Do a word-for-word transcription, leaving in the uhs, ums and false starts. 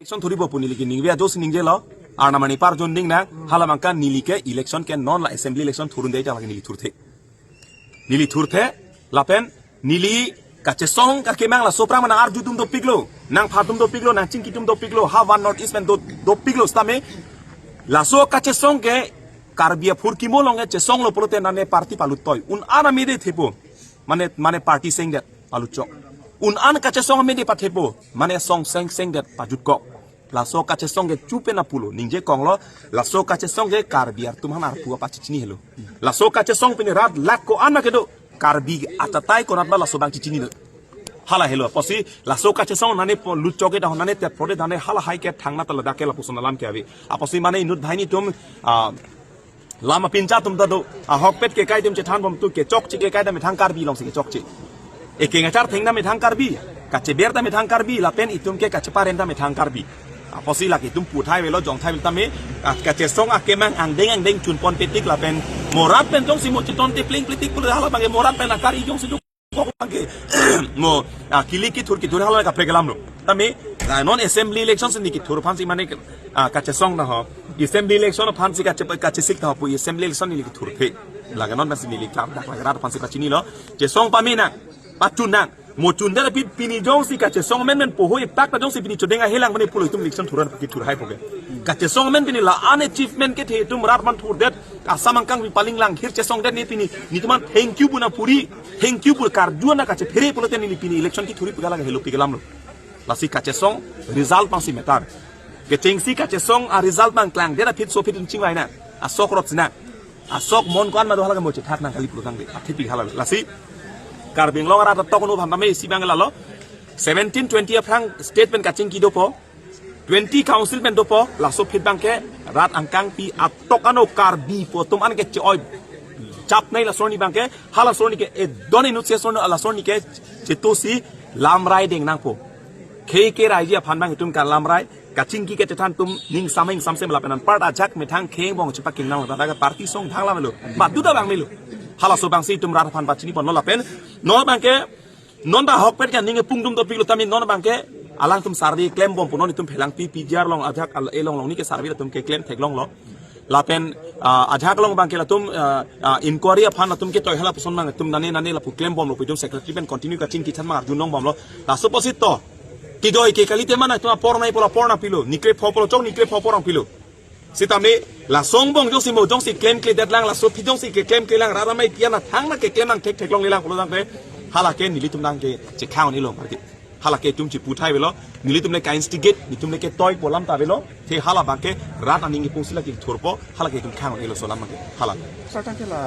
Election thuripo pu neli ke ningve ajo si ningjelo. Arnam anipar jon ding nang, hala abang ke neli ke election ke non la assembly election thurun dei ta lake neli thurthe. Neli thurthe, lapen neli kachesong akemang laso aphrang ma nang arju atum dopiklo, nang pha atum dopiklo, nang chingki atum dopiklo, ha van North East pen do, dopiklo sitame. Laso kachesong ke Karbi aphurkimo along ke chesonglo pulote nane party paluttoi. Un-an amede thepo. Mane, mane party sengdet palutchok. Un-an kachesong amede pathepo. Mane song seng sengdet pajutkok. Laso kachesong ke chupe na pulo. Ningje konglo, laso kachesong ke Karbi atum aphan arpu apachechini helo. Laso kachesong pini rat lak ko-an ma kedo. Karbi atatai konat ma laso abang chechinilo. Hala helo. Apotsi laso kachesong nane po lutchok ke dah nane tep prode dane halahai ke thangna ta ladak ke lapuson alam ke ave. Apotsi mane inut banghini atum, ah, lam apincha atum ta do. Ahokpet kekai atum chethanbom tu kechokche kekai ta methang Karbi alongsi kechokche. Ekeng achar theng ta methang Karbi. Kacheber ta methang Karbi. Lapen itum ke kacheparen ta methang Karbi. Apotsi lake itum puthai avelo, jongthai avelo tame, ah, kachesong akemang angdeng angdeng chunponpe tik lapen mo rat pen jongsi mo chetonte plengple tik pulo hala abang ke mo rat pen akari jongsi do kok abang ke mo, ah, kili kithur kithur hala kaprek alamlo. Tame, ah, non assembly election si neli kithur aphansi mane, ah, kachesong ta ho. Assembly election aphansi kache, kachesik ta ho pu assembly election neli kithurthe. Lake non aphansi neli klam dak lake rat aphansi pachinilo. Chesong pame nang, pachun nang. Mo chundet aphi pini jongsi kachesong amen men poho itak ta jongsi pini chodeng ahelang mane pulo itum election thurun kithur hai poke. Kachesong amen pini la-an achievement kethe itum rat aphan thurdet, Assam angkang pi paling lang hir chesongdet ne pini, netum aphan thank you pu na puri, thank you pu karju na kachephere pulote neli pini election kithurji pu lake helo pi alamlo. Lasi kachesong result abangsi matter. Kechengsi kachesong a result abang klangdet aphi so aphi itum chingvai nang, asok rot si nang. Asok mon ko-an ma do hala ke mo chethak nang kali pulo tangte. Athe pi hala. Lasi Karbi Anglong arat atok anu aphan tame isi abang lalo. Seventeen twenty aphrang state pen kachingki dopo. Twenty council pen dopo, laso aphi abang ke rat angkang pi atok ano Karbi pu atum an ke che-oi chap nai laso arni abang ke, hala laso arni ke edon inut si laso arni, laso arni ke chetu si lamrai deng nangpo. Khei ke raiji aphan abang itum kalamrai, kachingki kachethan atum ning samheng samsem lapen anparta ajak methang khei angbong chepaking nang ladak party song thang lamelo. Badu ta abang melo. Halaso abangsi itum rat aphan pachini ponlo lapen non abang ke non ta ahokpet ke ning epung atum dopiklo tame non abang ke alangtum survey klembompo, non itum phelangpi P G R along ajak al-, along along ni ke survey atum keklem theklonglo. Lapen, ah, ajak along abang ke latum, ah, ah, inquiry aphan latum ketoi halapuson abang itum nane nane lapu klembomlo pu itum secretary pen continue kachingki chan abang arjulongbomlo. Laso apotsi to kidoi ke kalite mana itum apor nai pulo apor nangpilo, nikle pho pulo chok nikle pho apor nangpilo. Sitame laso angbong jongsi mo jongsi klemkledetlang, laso aphi jongsi keklemklelang, rat amei pi an athang nang keklem nang thektheklonglelang pulo tangte, hala ke nelitum nang ke chekhang un-elo parke. Hala ke itum cheputhai avelo, nelitum le ka-instigate, nelitum le ketoi pu alam ta avelo, athe hala abang ke rat aning kipung si lake thurpo, hala ke itum khang un-elo laso alam abang ke. Hala. Sir, thank you la.